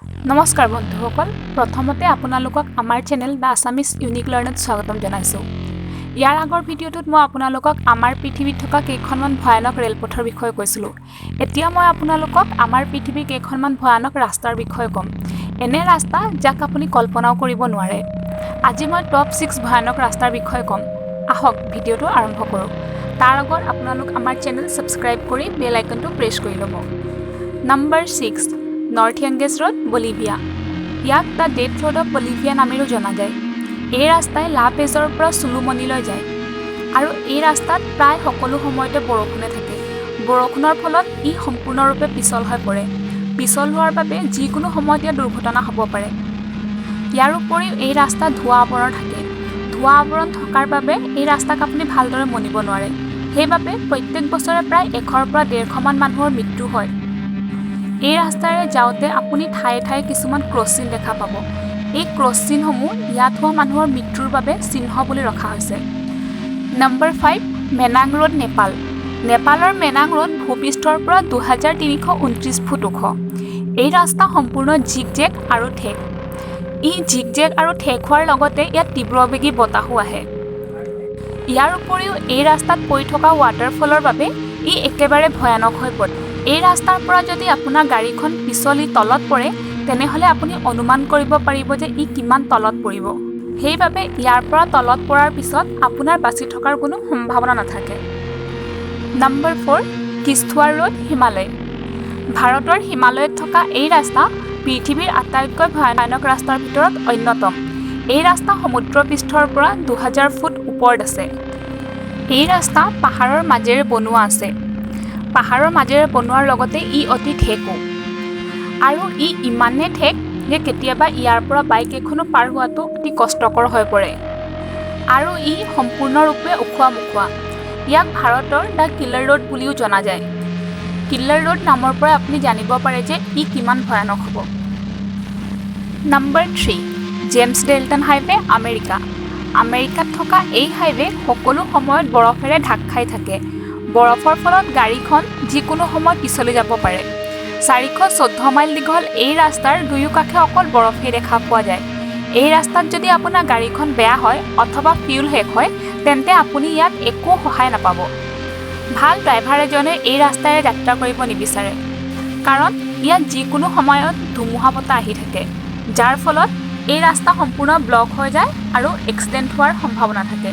নমস্কাৰ বন্ধুসকল, প্ৰথমতে আপোনালোকক আমাৰ চেনেল the Assamese unique লাৰ্ণত স্বাগতম জনাইছোঁ। ইয়াৰ আগৰ ভিডিঅ'টোত মই আপোনালোকক আমাৰ পৃথিৱীত থকা কেইখনমান ভয়ানক ৰেলপথৰ বিষয়ে কৈছিলোঁ। এতিয়া মই আপোনালোকক আমাৰ পৃথিৱীৰ কেইখনমান ভয়ানক ৰাস্তাৰ বিষয়ে ক'ম, এনে ৰাস্তা যাক আপুনি কল্পনাও কৰিব নোৱাৰে। আজি মই টপ 6 ভয়ানক ৰাস্তাৰ বিষয়ে ক'ম। আহক, ভিডিঅ'টো আৰম্ভ কৰোঁ। তাৰ আগত আপোনালোক আমাৰ চেনেল ছাবস্ক্ৰাইব কৰি বেল আইকনটো প্ৰেছ কৰি ল'ব। Number 6, north য়াংগেছ road, Bolivia. ইয়াক the death road of Bolivia নামেৰেও জনা যায়। এই ৰাস্তাই লা পেজৰ পৰা চুলুমনিলৈ যায় আৰু এই ৰাস্তাত প্ৰায় সকলো সময়তে বৰষুণে থাকে। বৰষুণৰ ফলত ই সম্পূৰ্ণৰূপে পিছল হৈ পৰে। পিছল হোৱাৰ বাবে যিকোনো সময়ত ইয়াত দুৰ্ঘটনা হ'ব পাৰে। ইয়াৰ উপৰিও এই ৰাস্তাত ধোঁৱা আৱৰণ থাকে। ধোঁৱা আৱৰণ থকাৰ বাবে এই ৰাস্তাক আপুনি ভালদৰে মনিব নোৱাৰে। সেইবাবে প্ৰত্যেক বছৰে প্ৰায় 100ৰ পৰা 150মান মানুহৰ মৃত্যু হয়। এই ৰাস্তাৰে যাওঁতে আপুনি ঠায়ে ঠায়ে কিছুমান ক্ৰছ চিন দেখা পাব। এই ক্ৰছ চিনসমূহ ইয়াত হোৱা মানুহৰ মৃত্যুৰ বাবে চিহ্ন বুলি ৰখা হৈছে। Number 5, Manang road, Nepal. নেপালৰ মেনাং ৰোড ভূপৃষ্ঠৰ পৰা 2329 ফুট ওখ। এই ৰাস্তা সম্পূৰ্ণ জিগ জেগ আৰু ঠেক। ই জিগ জেগ আৰু ঠেক হোৱাৰ লগতে ইয়াত তীব্ৰবেগী বতাহো আহে। ইয়াৰ উপৰিও এই ৰাস্তাত পৰি থকা ৱাটাৰফলৰ বাবে ই একেবাৰে ভয়ানক হৈ পৰে। এই ৰাস্তাৰ পৰা যদি আপোনাৰ গাড়ীখন পিছলি তলত পৰে, তেনেহ'লে আপুনি অনুমান কৰিব পাৰিব যে ই কিমান তলত পৰিব। সেইবাবে ইয়াৰ পৰা তলত পৰাৰ পিছত আপোনাৰ বাচি থকাৰ কোনো সম্ভাৱনা নাথাকে। Number 4, Kishtwar road, Himalaya. ভাৰতৰ হিমালয়ত থকা এই ৰাস্তা পৃথিৱীৰ আটাইতকৈ ভয়ানক ৰাস্তাৰ ভিতৰত অন্যতম। এই ৰাস্তা সমুদ্ৰপৃষ্ঠৰ পৰা 2000 ফুট ওপৰত আছে। এই ৰাস্তা পাহাৰৰ মাজেৰে বনোৱা আছে। পাহাৰৰ মাজেৰে বনোৱাৰ লগতে ই অতি ঠেকো আৰু ই ইমানেই ঠেক যে কেতিয়াবা ইয়াৰ পৰা বাইক এখনো পাৰ হোৱাটো অতি কষ্টকৰ হৈ পৰে আৰু ই সম্পূৰ্ণৰূপে ওখোৱা মোখোৱা। ইয়াক ভাৰতৰ the killer road বুলিও জনা যায়। কিলাৰ ৰোড নামৰ পৰাই আপুনি জানিব পাৰে যে ই কিমান ভয়ানক হ'ব। Number 3, James Dalton highway, America. আমেৰিকাত থকা এই হাইৱে সকলো সময়ত বৰফেৰে ঢাক খাই থাকে। বৰফৰ ফলত গাড়ীখন যিকোনো সময়ত পিছলি যাব পাৰে। 414 মাইল দীঘল এই ৰাস্তাৰ দুয়োকাষে অকল বৰফেই দেখা পোৱা যায়। এই ৰাস্তাত যদি আপোনাৰ গাড়ীখন বেয়া হয় অথবা ফিউল শেষ হয়, তেন্তে আপুনি ইয়াত একো সহায় নাপাব। ভাল ড্ৰাইভাৰ এজনে এই ৰাস্তাৰে যাত্ৰা কৰিব নিবিচাৰে, কাৰণ ইয়াত যিকোনো সময়ত ধুমুহা বতাহ আহি থাকে, যাৰ ফলত এই ৰাস্তা সম্পূৰ্ণ ব্লক হৈ যায় আৰু এক্সিডেণ্ট হোৱাৰ সম্ভাৱনা থাকে।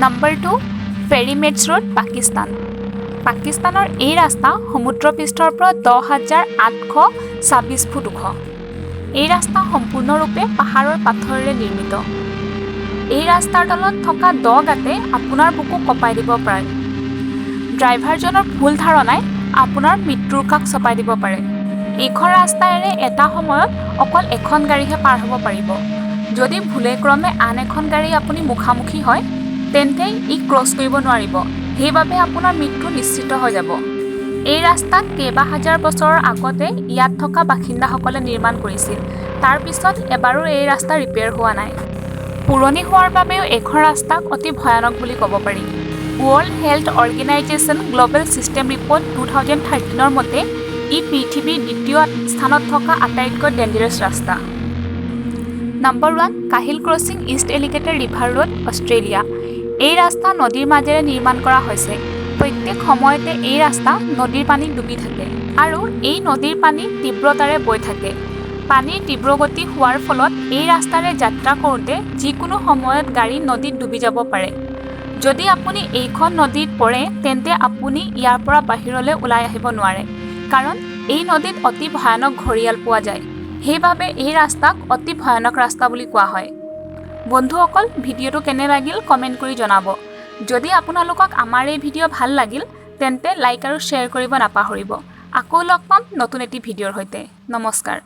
নম্বৰ 2, ফেৰী মেটছ ৰোড, পাকিস্তান। পাকিস্তানৰ এই ৰাস্তা সমুদ্ৰপৃষ্ঠৰ পৰা 10,826 ফুট ওখ। এই ৰাস্তা সম্পূৰ্ণৰূপে পাহাৰৰ পাথৰেৰে নিৰ্মিত। এই ৰাস্তাৰ তলত থকা দ গাঁতে আপোনাৰ বুকু কঁপাই দিব পাৰে। ড্ৰাইভাৰজনৰ ভুল ধাৰণাই আপোনাৰ মৃত্যুৰ কাষ চপাই দিব পাৰে। এইখন ৰাস্তাৰে এটা সময়ত অকল এখন গাড়ীহে পাৰ হ'ব পাৰিব। যদি ভুলেক্ৰমে আন এখন গাড়ী আপুনি মুখামুখি হয়, তেন্তে ই ক্ৰছ কৰিব নোৱাৰিব। সেইবাবে আপোনাৰ মৃত্যু নিশ্চিত হৈ যাব। এই ৰাস্তাক কেইবা হাজাৰ বছৰৰ আগতে ইয়াত থকা বাসিন্দাসকলে নিৰ্মাণ কৰিছিল। তাৰ পিছত এবাৰো এই ৰাস্তা ৰিপেয়াৰ হোৱা নাই। পুৰণি হোৱাৰ বাবেও এইখন ৰাস্তাক অতি ভয়ানক বুলি ক'ব পাৰি। World health organisation global system report 2013ৰ মতে ই পৃথিৱীৰ দ্বিতীয় স্থানত থকা আটাইতকৈ ডেঞ্জাৰাছ ৰাস্তা। নম্বৰ 1, কাহিল crossing, east alligator river road, Australia. এই ৰাস্তা নদীৰ মাজেৰে নিৰ্মাণ কৰা হৈছে। প্ৰত্যেক সময়তে এই ৰাস্তা নদীৰ পানীত ডুবি থাকে আৰু এই নদীৰ পানী তীব্ৰতাৰে বৈ থাকে। পানীৰ তীব্ৰ গতি হোৱাৰ ফলত এই ৰাস্তাৰে যাত্ৰা কৰোঁতে যিকোনো সময়ত গাড়ী নদীত ডুবি যাব পাৰে। যদি আপুনি এইখন নদীত পৰে, তেন্তে আপুনি ইয়াৰ পৰা বাহিৰলৈ ওলাই আহিব নোৱাৰে, কাৰণ এই নদীত অতি ভয়ানক ঘৰিয়াল পোৱা যায়। সেইবাবে এই ৰাস্তাক অতি ভয়ানক ৰাস্তা বুলি কোৱা হয়। বন্ধুসকল, ভিডিঅ'টো কেনে লাগিল কমেণ্ট কৰি জনাব। যদি আপোনালোকক আমাৰ এই ভিডিঅ' ভাল লাগিল, তেন্তে লাইক আৰু শ্বেয়াৰ কৰিব নাপাহৰিব। আকৌ লগ পাম নতুন এটি ভিডিঅ'ৰ সৈতে। নমস্কাৰ।